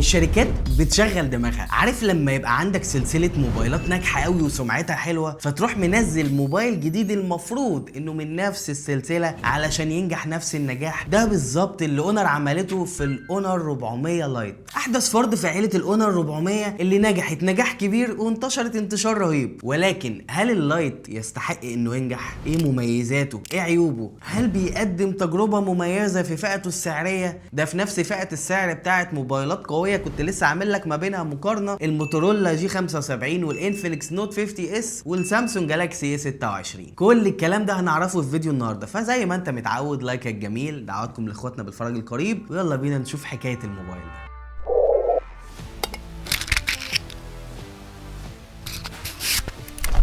الشركات بتشغل دماغها. عارف لما يبقى عندك سلسلة موبايلات ناجحة قوي وسمعتها حلوة، فتروح منزل موبايل جديد المفروض انه من نفس السلسلة علشان ينجح نفس النجاح؟ ده بالظبط اللي اونر عملته في الاونر 400 لايت، احدث فرد في عيلة الاونر 400 اللي نجحت نجاح كبير وانتشرت انتشار رهيب. ولكن هل اللايت يستحق انه ينجح؟ ايه مميزاته؟ ايه عيوبه؟ هل بيقدم تجربة مميزة في فئته السعرية؟ ده في نفس فئة السعر بتاعت موبايلات قوية كنت لسه عامل لك ما بينها مقارنة، الموتورولا جي 75 والانفينكس نوت 50 اس والسامسونج جالاكسي اي 26. كل الكلام ده هنعرفه في فيديو النهارده، فزي ما انت متعود like الجميل، دعواتكم لاخواتنا بالفرج القريب، ويلا بينا نشوف حكاية الموبايل ده.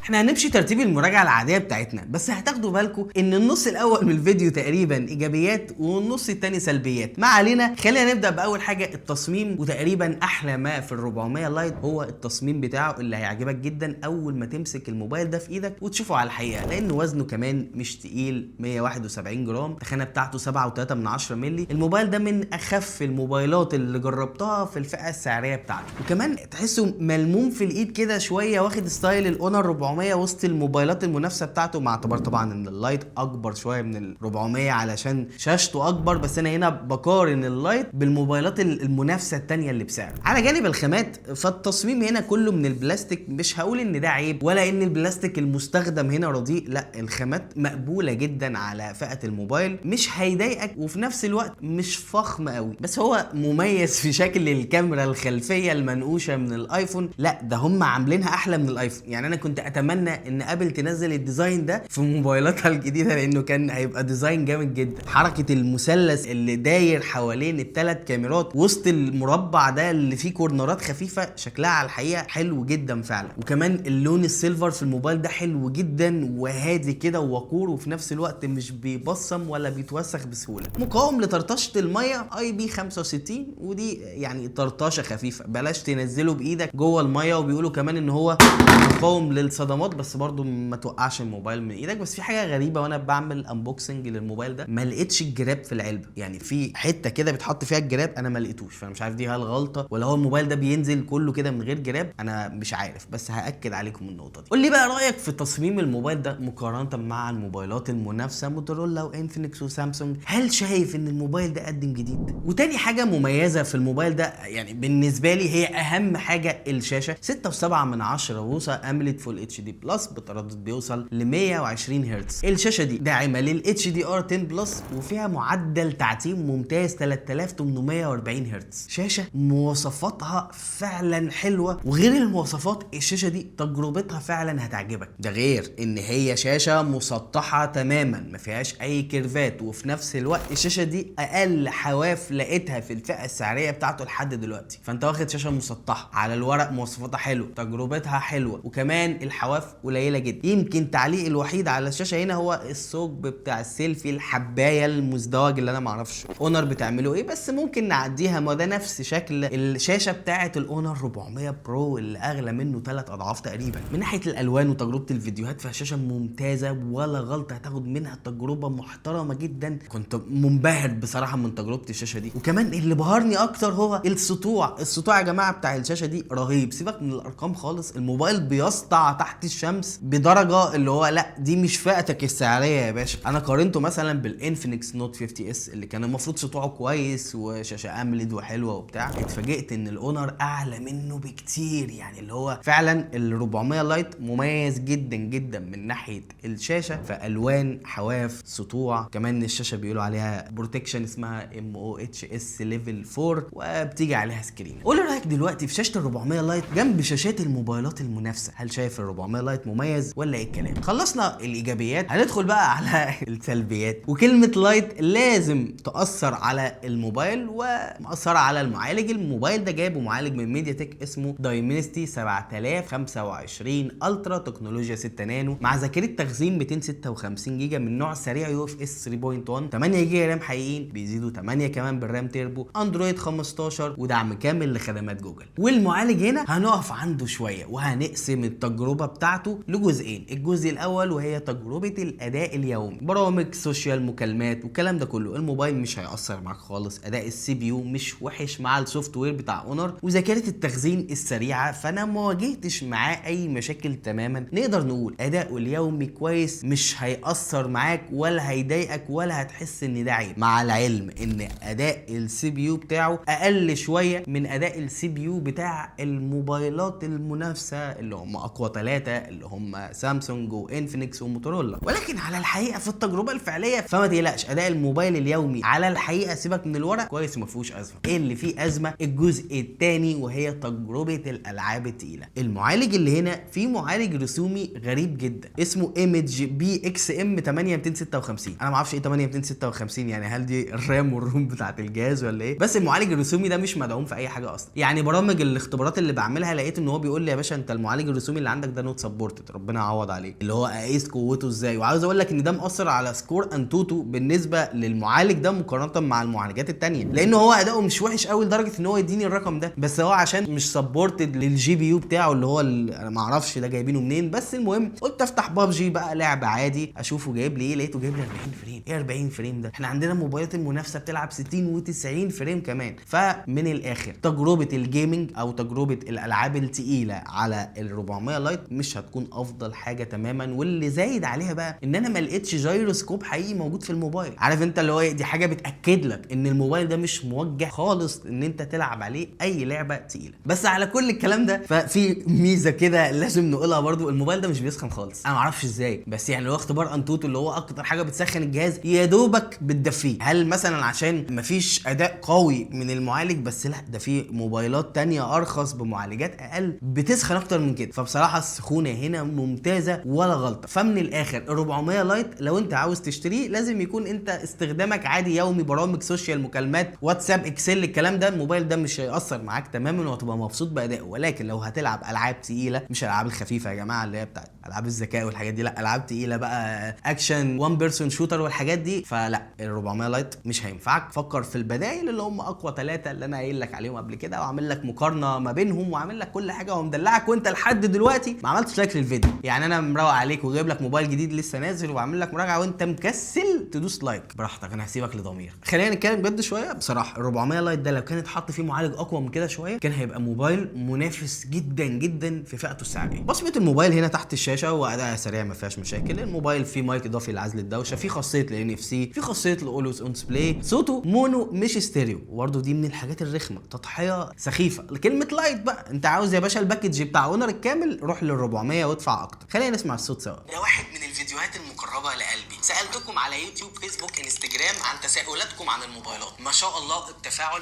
احنا هنمشي ترتيب المراجعة العادية بتاعتنا، بس هتاخدوا بالكم ان النص الاول من الفيديو تقريبا ايجابيات والنص التاني سلبيات. ما علينا، خلينا نبدا باول حاجة التصميم. وتقريبا احلى ما في ال 400 لايت هو التصميم بتاعه اللي هيعجبك جدا اول ما تمسك الموبايل ده في ايدك وتشوفه على الحقيقة، لان وزنه كمان مش تقيل، 171 جرام، التخانه بتاعته 7.3 مللي. الموبايل ده من اخف الموبايلات اللي جربتها في الفئة السعرية بتاعته، وكمان تحسه ملموم في الايد كده شوية، واخد style الاونر 400 وسط الموبايلات المنافسة بتاعته، مع اعتبار طبعا ان اللايت اكبر شوية من ال 400 علشان شاشته اكبر، بس انا هنا بقارن اللايت بالموبايلات المنافسة الثانية اللي بسعره. على جانب الخامات فالتصميم هنا كله من البلاستيك، مش هقول ان ده عيب ولا ان البلاستيك المستخدم هنا رديء، لا الخامات مقبولة جدا على فئة الموبايل، مش هيضايقك وفي نفس الوقت مش فخم قوي. بس هو مميز في شكل الكاميرا الخلفية المنقوشه من الايفون، لا ده هم عاملينها احلى من الايفون. يعني انا كنت اتمنى ان ابل تنزل ال design ده في موبايلاتها الجديدة، لانه كان هيبقى design جامد جدا. حركة المثلث اللي داير حوالين الثلاث كاميرات وسط المربع ده اللي فيه corner ات خفيفة، شكلها على الحقيقة حلو جدا فعلا. وكمان اللون ال silver في الموبايل ده حلو جدا وهادي كده ووقور، وفي نفس الوقت مش بيبصم ولا بيتوسخ بسهولة. مقاوم لطرطشه المية IP 65، ودي يعني طرطشه خفيفة، بلاش تنزله بايدك جوه المية. وبيقولوا كمان ان هو مقاوم للصدمات، بس برضو ما توقعش الموبايل من ايدك. بس في حاجة غريبة وانا بعمل unboxing للموبايل ده، ما لقيتش الجراب في العلبة، يعني في حتة كده بتحط فيها الجراب انا ما لقيتوش، فانا مش عارف دي هل غلطه ولا هو الموبايل ده بينزل كله كده من غير جراب، انا مش عارف، بس هاكد عليكم النقطة دي. قول لي بقى رايك في تصميم الموبايل ده مقارنة مع الموبايلات المنافسة موتورولا وانفينكس وسامسونج، هل شايف ان الموبايل ده قدم جديد؟ وتاني حاجة مميزة في الموبايل ده يعني بالنسبة لي هي اهم حاجة، الشاشة 6.7 بوصه AMOLED full HD plus بتردد بيوصل ل 120 هرتز. الشاشة دي داعمه لل HDR 10 plus وفيها معدل تعتيم ممتاز 3840 هرتز. شاشة مواصفاتها فعلا حلوة، وغير المواصفات الشاشة دي تجربتها فعلا هتعجبك. ده غير ان هي شاشة مسطحة تماما ما فيهاش اي curve ات، وفي نفس الوقت الشاشة دي اقل حواف لقيتها في الفئة السعرية بتاعته لحد دلوقتي. فانت واخد شاشة مسطحة على الورق، مواصفاتها حلوة، تجربتها حلوة، وكمان الحواف قليله جدا. يمكن تعليق الوحيد على الشاشة هنا هو الثقب بتاع السيلفي، الحبايه المزدوج اللي انا معرفش اونر بتعمله ايه، بس ممكن نعديها، ما ده نفس شكل الشاشة بتاعه الاونر 400 برو اللي اغلى منه 3 اضعاف تقريبا. من ناحية الالوان وتجربه الفيديوهات فالشاشه ممتازة ولا غلطه، هتاخد منها تجربه محترمه جدا. كنت منبهر بصراحة من تجربه الشاشة دي. وكمان اللي بهرني اكتر هو السطوع. السطوع يا جماعة بتاع الشاشة دي رهيب، سيبك من الارقام خالص، الموبايل بيسطع تحت الشمس بدرجة اللي هو لا دي مش فئتك السعرية يا باشا. انا قارنته مثلا بالانفينكس نوت 50 اس اللي كان المفروض سطوعه كويس وشاشه AMOLED وحلوه وبتاع، اتفاجئت ان الاونر اعلى منه بكتير. يعني اللي هو فعلا ال 400 لايت مميز جدا جدا من ناحية الشاشة، فالوان، حواف، سطوع. كمان الشاشة بيقولوا عليها protection اسمها MOHS level 4 وبتيجي عليها screen. قول لي رايك دلوقتي في شاشة ال 400 لايت جنب شاشات الموبايلات المنافسة، هل شايف ال 400 لايت مميز ولا ايه الكلام؟ خلصنا الايجابيات، هندخل بقى على السلبيات. وكلمه لايت لازم تاثر على الموبايل ومأثره على المعالج. الموبايل ده جايبه معالج من ميديا تك اسمه دايمنستي 7025 Ultra، تكنولوجيا 6 نانو، مع ذاكره تخزين 256 جيجا من نوع سريع UFS 3.1، 8 جيجا RAM حقيقيين بيزيدوا 8 كمان بال RAM turbo، اندرويد 15 ودعم كامل لخدمات جوجل. والمعالج هنا هنقف عنده شوية وهنقسم التجربة بتاعته بتاعته لجزئين. الجزء الاول وهي تجربه الاداء اليومي، برامج social، مكالمات والكلام ده كله، الموبايل مش هيأثر معاك خالص. اداء ال CPU مش وحش مع ال software بتاع اونر وذاكره التخزين السريعه، فانا ما واجهتش معاه اي مشاكل تماما. نقدر نقول اداؤه اليومي كويس، مش هيأثر معاك ولا هيضايقك ولا هتحس ان ده عيب، مع العلم ان اداء ال CPU بتاعه اقل شوية من اداء ال CPU بتاع الموبايلات المنافسة اللي هم اقوى 3 اللي هم سامسونج وانفينكس وموتورولا. ولكن على الحقيقة في التجربة الفعلية فما تقلقش، اداء الموبايل اليومي على الحقيقة سيبك من الورق كويس وما فيهوش ازمه. ايه اللي فيه ازمه؟ الجزء الثاني وهي تجربه الالعاب الثقيله. المعالج اللي هنا فيه معالج رسومي غريب جدا اسمه Image PXM 8256. انا ما اعرفش ايه 8256، يعني هل دي ال RAM وال ROM بتاعت الجهاز ولا ايه؟ بس المعالج الرسومي ده مش مدعوم في اي حاجة اصلا. يعني برامج الاختبارات اللي بعملها لقيت ان هو بيقول لي يا باشا انت المعالج الرسومي اللي عندك ده not supported، ربنا يعوض عليك، اللي هو اقيس قوته ازاي. وعاوز اقول لك ان ده مأثر على score AnTuTu بالنسبة للمعالج ده مقارنة مع المعالجات التانية، لان هو اداؤه مش وحش قوي لدرجة ان هو يديني الرقم ده، بس هو عشان مش supported لل GPU بتاعه اللي هو انا ما اعرفش ده جايبينه منين. بس المهم قلت افتح بابجي بقى لعبه عادي اشوفه جايب لي ايه، لقيته جايب لي 40 frame. ايه 40 frame ده؟ احنا عندنا موبايلات المنافسة بتلعب 60 و90 frame كمان. فمن الاخر تجربه ال gaming او تجربه الالعاب الثقيلة على ال 400 Lite مش هتكون افضل حاجة تماما. واللي زايد عليها بقى ان انا ما لقيتش جايروسكوب حقيقي موجود في الموبايل. عارف انت اللي هو ايه؟ دي حاجة بتاكد لك ان الموبايل ده مش موجه خالص ان انت تلعب عليه اي لعبه تقيله. بس على كل الكلام ده ففي ميزة كده لازم نقولها برضو، الموبايل ده مش بيسخن خالص. انا ما اعرفش ازاي، بس يعني لو اختبار AnTuTu اللي هو اكتر حاجة بتسخن الجهاز يا دوبك بتدفيه. هل مثلا عشان مفيش اداء قوي من المعالج؟ بس لا، ده في موبايلات تانية ارخص بمعالجات اقل بتسخن اكتر من كده. فبصراحة السخونه هنا ممتازة ولا غلطه. فمن الاخر ال 400 Lite لو انت عاوز تشتريه لازم يكون انت استخدامك عادي يومي، برامج social، مكالمات، واتساب، Excel، الكلام ده، الموبايل ده مش هيأثر معاك تماما وهتبقى مبسوط بادائه. ولكن لو هتلعب العاب تقيله، مش الالعاب الخفيفة يا جماعة اللي هي بتاعت العاب الذكاء والحاجات دي، لا العاب تقيلة بقى action 1 person shooter والحاجات دي، فلا ال 400 Lite مش هينفعك. فكر في البدائل اللي هم اقوى 3 اللي انا قايل لك عليهم قبل كده، وعامل لك مقارنة ما بينهم وعامل لك كل حاجة ومدلعك، وانت لحد دلوقتي ما عملتش like للفيديو. يعني انا مروق عليك وجايب لك موبايل جديد لسه نازل وعامل لك مراجعه وانت مكسل تدوس like. براحتك، انا هسيبك لضميرك. خلينا نتكلم بجد شوية. بصراحة ال 400 Lite ده لو كان اتحط فيه معالج اقوى من كده شوية كان هيبقى موبايل منافس جدا جدا في فئته السعريه. بصمة الموبايل هنا تحت الشاشة وادائها سريع ما فيهاش مشاكل. الموبايل فيه مايك اضافي لعزل الدوشه، فيه خاصية ال NFC، في خاصية ال always on display، صوته mono مش ستيريو، وبرده دي من الحاجات الرخمه، تضحية سخيفة. كلمة Lite بقى، انت عاوز يا باشا ال package بتاع اونر الكامل روح لل 400 وادفع اكتر. خلينا نسمع الصوت سوا. ده واحد من الفيديوهات المقربة لقلبي. سالتكم على يوتيوب، فيسبوك، انستجرام عن تساؤلاتكم عن الموبايلات، ما شاء الله التفاعل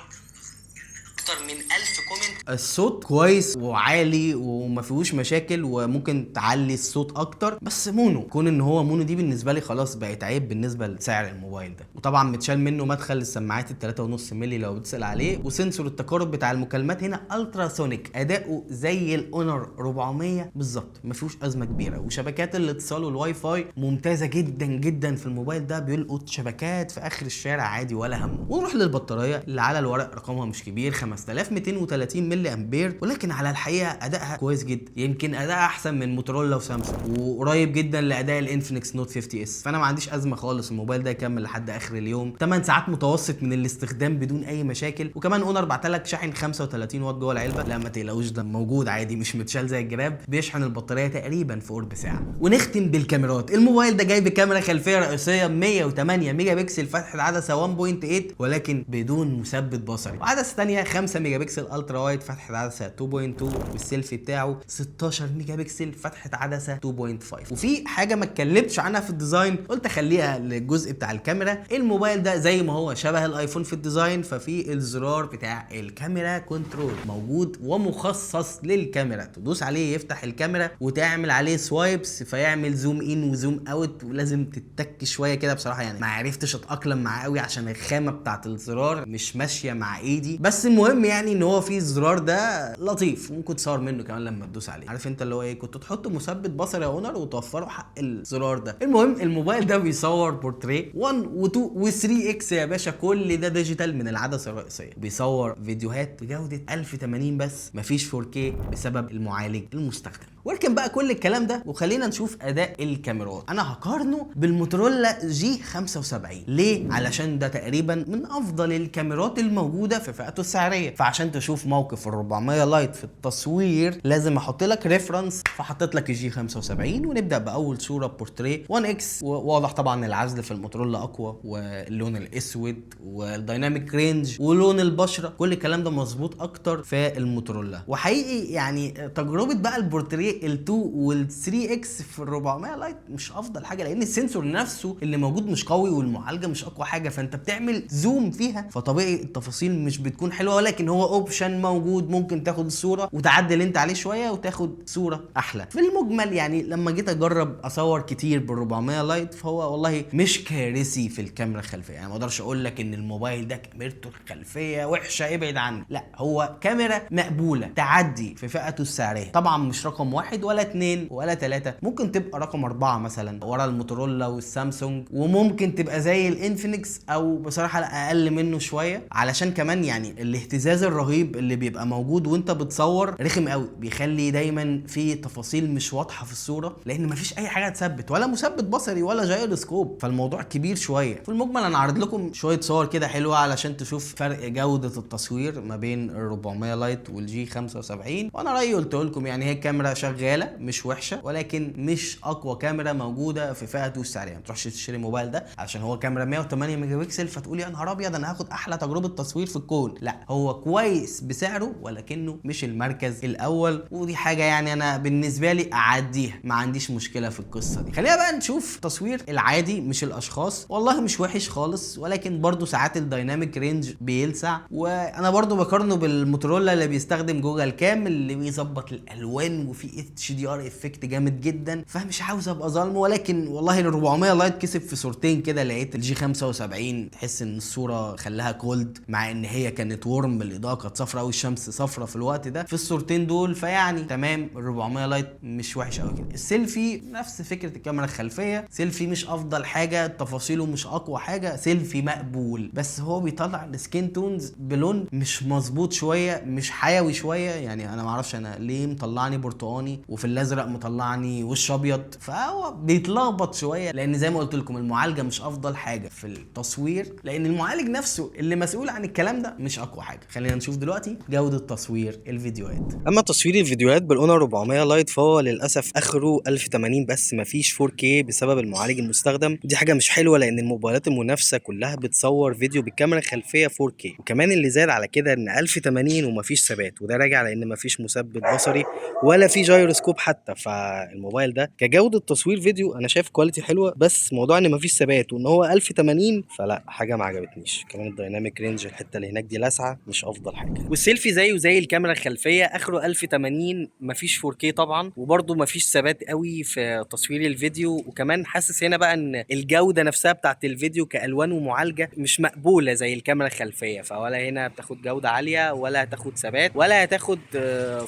اكتر من 1000 comment. الصوت كويس وعالي وما فيهوش مشاكل وممكن تعلي الصوت اكتر، بس mono. كون ان هو mono دي بالنسبة لي خلاص بقت عيب بالنسبة لسعر الموبايل ده. وطبعا متشال منه مدخل السماعات ال 3.5 مللي لو بتسال عليه. و sensor التقارب بتاع المكالمات هنا ultrasonic، اداؤه زي الاونر 400 بالظبط، ما فيهوش ازمة كبيره. وشبكات الاتصال والواي فاي ممتازة جدا جدا في الموبايل ده، بيلقط شبكات في اخر الشارع عادي ولا همه. ونروح للبطاريه اللي على الورق رقمها مش كبير 5230 ملي امبير، ولكن على الحقيقة ادائها كويس جدا، يمكن ادائها احسن من موتورولا وسامسونج وقريب جدا لاداء الانفينكس Note 50 S. فانا ما عنديش ازمة خالص، الموبايل ده يكمل لحد اخر اليوم 8 ساعات متوسط من الاستخدام بدون اي مشاكل. وكمان اونر بعت لك شاحن 35 واط جوه العلبه، لا ما تقلقوش ده موجود عادي مش متشال زي الجراب، بيشحن البطارية تقريبا في قرب ساعه. ونختم بالكاميرات. الموبايل ده جاي بكاميرا خلفية رئيسية 108 ميجا بكسل فتحه عدسة 1.8 ولكن بدون مثبت بصري، وعدسه ثانية 5 ميجا بكسل ultra wide فتحه عدسة 2.2، والسيلفي بتاعه 16 ميجا بكسل فتحه عدسة 2.5. وفي حاجة ما اتكلمتش عنها في ال design قلت اخليها للجزء بتاع الكاميرا. الموبايل ده زي ما هو شبه الايفون في ال design، ففي الزرار بتاع الكاميرا control موجود ومخصص للكاميرا، تدوس عليه يفتح الكاميرا وتعمل عليه swipes فيعمل zoom in و zoom out، ولازم تتك شوية كده. بصراحة يعني ما عرفتش اتاقلم معاه قوي عشان الخامة بتاعت الزرار مش ماشية مع ايدي، بس المهم يعني ان هو في الزرار ده لطيف وممكن تصور منه كمان لما تدوس عليه. عارف انت اللي هو ايه، كنت تحط مثبت بصري يا اونر وتوفروا حق الزرار ده. المهم الموبايل ده بيصور بورتريه 1 و2 و3 X يا باشا، كل ده digital من العدسة الرئيسية. بيصور فيديوهات بجوده 1080 بس، مفيش 4K بسبب المعالج المستخدم. واركن بقى كل الكلام ده وخلينا نشوف اداء الكاميرات. انا هقارنه بالموتورولا G 75. ليه؟ علشان ده تقريبا من افضل الكاميرات الموجودة في فئته السعريه، فعشان تشوف موقف ال 400 Lite في التصوير لازم احط لك reference، فحطيت لك ال G 75. ونبدا باول صوره بورتريه 1 x، وواضح طبعا العزل في الموتورولا اقوى، واللون الاسود وال dynamic range ولون البشره، كل الكلام ده مظبوط اكتر في الموتورولا. وحقيقي يعني تجربه بقى البورتريه ال2 وال3 x في ال 400 Lite مش افضل حاجه، لان ال sensor نفسه اللي موجود مش قوي والمعالجه مش اقوى حاجه، فانت بتعمل zoom فيها فطبيعي التفاصيل مش بتكون حلوه، ولكن هو option موجود، ممكن تاخد الصورة وتعدل انت عليه شوية وتاخد صوره احلى. في المجمل يعني لما جيت اجرب اصور كتير بال 400 Lite فهو والله مش كارثي في الكاميرا الخلفيه، يعني ما اقدرش اقول لك ان الموبايل ده كاميرته الخلفية وحشة ابعد عنه، لا هو كاميرا مقبولة تعدي في فئته السعرية، طبعا مش رقم 1 ولا 2 ولا 3، ممكن تبقى رقم 4 مثلا ورا الموتورولا والسامسونج، وممكن تبقى زي الانفينكس او بصراحة لا اقل منه شوية، علشان كمان يعني الاهتزاز الرهيب اللي بيبقى موجود وانت بتصور رخم قوي، بيخلي دايما في تفاصيل مش واضحة في الصورة، لان مفيش اي حاجة تثبت، ولا مثبت بصري ولا جايروسكوب، فالموضوع كبير شوية. في المجمل انا عارض لكم شوية صور كده حلوة علشان تشوف فرق جوده التصوير ما بين ال 400 Lite وال G 75، وانا رايي قلت لكم يعني هي الكاميرا شغالة مش وحشة، ولكن مش اقوى كاميرا موجودة في فئته السعرية. ما تروحش تشتري الموبايل ده عشان هو كاميرا 108 ميجا بكسل فتقول يا نهار ابيض انا هاخد احلى تجربه تصوير في الكون، لا هو كويس بسعره ولكنه مش المركز الاول، ودي حاجة يعني انا بالنسبة لي اعديها، ما عنديش مشكلة في القصة دي. خلينا بقى نشوف تصوير العادي مش الاشخاص، والله مش وحش خالص، ولكن برضو ساعات ال dynamic range بيلسع، وانا برضو بقارنه بالموتورولا اللي بيستخدم Google Cam اللي بيظبط الالوان وفي HDR effect جامد جدا، فمش عاوز ابقى ظالمه، ولكن والله ال 400 Lite كسب في صورتين كده، لقيت ال G 75 تحس ان الصورة خلاها cold مع ان هي كانت warm، الاضاءة كانت صفراء والشمس صفراء في الوقت ده في الصورتين دول، فيعني تمام ال 400 Lite مش وحش قوي كده. السيلفي نفس فكرة الكاميرا الخلفية، سيلفي مش افضل حاجة، تفاصيله مش اقوى حاجة، سيلفي مقبول، بس هو بيطلع ال skin tones بلون مش مظبوط شوية، مش حيوي شوية، يعني انا ما اعرفش انا ليه مطلعني برتقاني وفي الازرق مطلعني وش ابيض، فهو بيتلخبط شوية، لان زي ما قلت لكم المعالجة مش افضل حاجة في التصوير، لان المعالج نفسه اللي مسؤول عن الكلام ده مش اقوى حاجة. خلينا نشوف دلوقتي جوده تصوير الفيديوهات. اما تصوير الفيديوهات بال Honor 400 Lite فهو للاسف اخره 1080 بس، مفيش 4K بسبب المعالج المستخدم، دي حاجة مش حلوة لان الموبايلات المنافسة كلها بتصور فيديو بالكاميرا الخلفية 4K، وكمان اللي زاد على كده ان 1080 ومفيش ثبات، وده راجع لان مفيش مثبت بصري ولا في جايروسكوب حتى. فالموبايل ده كجوده تصوير فيديو انا شايف quality حلوة، بس موضوع ان مفيش ثبات وان هو 1080 فلا حاجة ما عجبتنيش. كمان ال dynamic range الحتة اللي هناك دي لاسعه مش افضل حاجة. والسيلفي زيه زي الكاميرا الخلفية اخره 1080 مفيش 4K طبعا، وبرده مفيش ثبات قوي في تصوير الفيديو، وكمان حاسس هنا بقى ان الجودة نفسها بتاعت الفيديو كالوان ومعالجة مش مقبولة زي الكاميرا الخلفية، فولا هنا بتاخد جوده عالية ولا هتاخد ثبات ولا هتاخد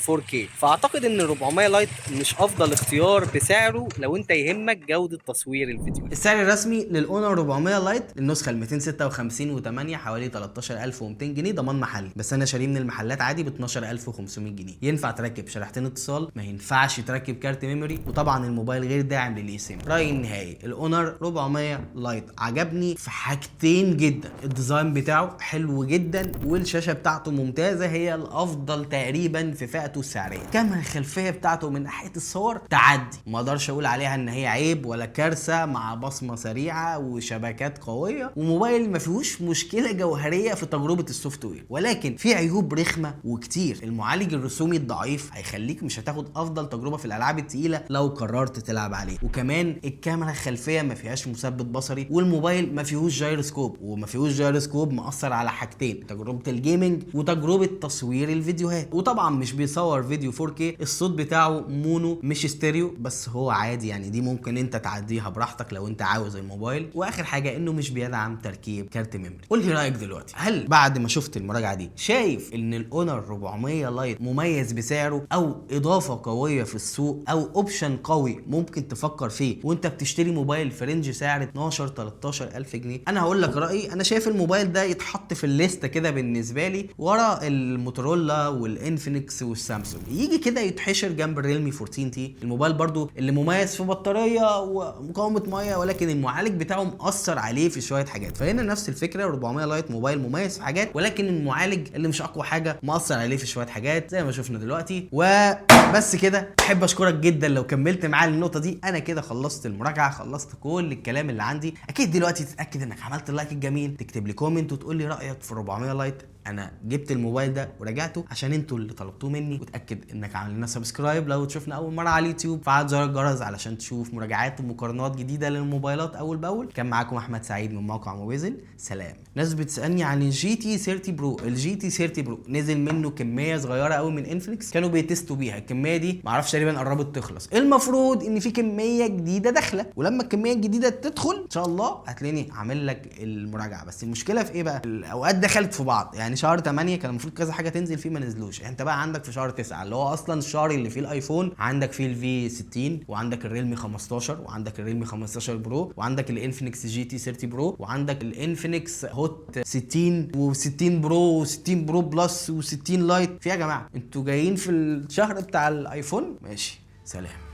4K. فاعتقد ان 400 Lite مش افضل اختيار بسعره لو انت يهمك جوده تصوير الفيديو. السعر الرسمي لل Honor 400 Lite النسخة ال 256 و8 حوالي 13200 جنيه ضمان محلي، بس انا شاريه من المحلات عادي ب 12500 جنيه. ينفع تركب شريحتين اتصال، ما ينفعش تركب كارت memory، وطبعا الموبايل غير داعم لل eSIM. رايي النهائي ال Honor 400 Lite عجبني في حاجتين جدا، ال design بتاعه حلو جدا والشاشه بتاعته ممتازة، هي الافضل تقريبا في فئته السعرية. الكاميرا الخلفية بتاعته من ناحية الصور تعدي، ما اقدرش اقول عليها ان هي عيب ولا كارثة، مع بصمة سريعة وشبكات قوية، وموبايل ما فيهوش مشكلة جوهرية في تجربه ال software، ولكن في عيوب رخمة وكتير. المعالج الرسومي الضعيف هيخليك مش هتاخد افضل تجربه في الالعاب التقيله لو قررت تلعب عليه، وكمان الكاميرا الخلفية ما فيهاش مثبت بصري، والموبايل ما فيهوش جايروسكوب، وما فيهوش جايروسكوب مأثر على حاجتين، تجربه ال gaming وتجربه تصوير الفيديوهات. وطبعا مش بيصور فيديو 4K، الصوت بتاعه mono مش ستيريو، بس هو عادي يعني دي ممكن انت تعديها براحتك لو انت عاوز الموبايل. واخر حاجة انه مش بيدعم تركيب كارت memory. قول لي رايك دلوقتي، هل بعد ما شفت المراجعة دي شايف ان ال Honor 400 Lite مميز بسعره او اضافه قوية في السوق او option قوي ممكن تفكر فيه وانت بتشتري موبايل في range سعر 12 13 الف جنيه؟ انا هقول لك رايي، انا شايف الموبايل ده يتحط في الليستة كده بالنسبة لي ورا الموتورولا والانفينكس والسامسونج، يجي كده يتحشر جنب جنب ال Realme 14 T، الموبايل برضو اللي مميز في بطارية ومقاومة ميه، ولكن المعالج بتاعه مأثر عليه في شوية حاجات. فهنا نفس الفكره، 400 Lite موبايل مميز في حاجات، ولكن المعالج اللي مش اقوى حاجة مأثر عليه في شوية حاجات زي ما شفنا دلوقتي. وبس كده، احب اشكرك جدا لو كملت معايا النقطة دي. انا كده خلصت المراجعه، خلصت كل الكلام اللي عندي. اكيد دلوقتي تتاكد انك عملت ال like الجميل، تكتب لي comment وتقول لي رايك في 400 Lite. انا جبت الموبايل ده وراجعته عشان انتوا اللي طلبتوه مني، وتاكد انك عامل لنا subscribe لو تشوفنا اول مرة على اليوتيوب، فعل زر الجرس علشان تشوف مراجعات ومقارنات جديدة للموبايلات اول باول. كان معاكم احمد سعيد من موقع موبيزل، سلام. ناس بتسالني عن ال GT 30 Pro. ال GT 30 Pro نزل منه كمية صغيرة قوي من Infinix، كانوا بيتستوا بيها. الكمية دي معرفش، تقريبا قربت تخلص. المفروض ان في كمية جديدة داخله، ولما الكمية الجديدة تدخل ان شاء الله هتلاقيني عامل لك المراجعه. بس المشكلة في ايه بقى؟ الاوقات دخلت في بعض، يعني شهر 8 كان المفروض كذا حاجة تنزل فيه ما نزلوش. انت بقى عندك في شهر 9 اللي هو اصلا الشهر اللي فيه ال iPhone، عندك فيه ال V 60، وعندك ال Realme 15، وعندك ال Realme 15 Pro، وعندك ال Infinix GT 30 Pro، وعندك ال Infinix Hot 60 و60 Pro و60 Pro Plus و60 Lite. في يا جماعة انتوا جايين في الشهر بتاع ال iPhone. ماشي، سلام.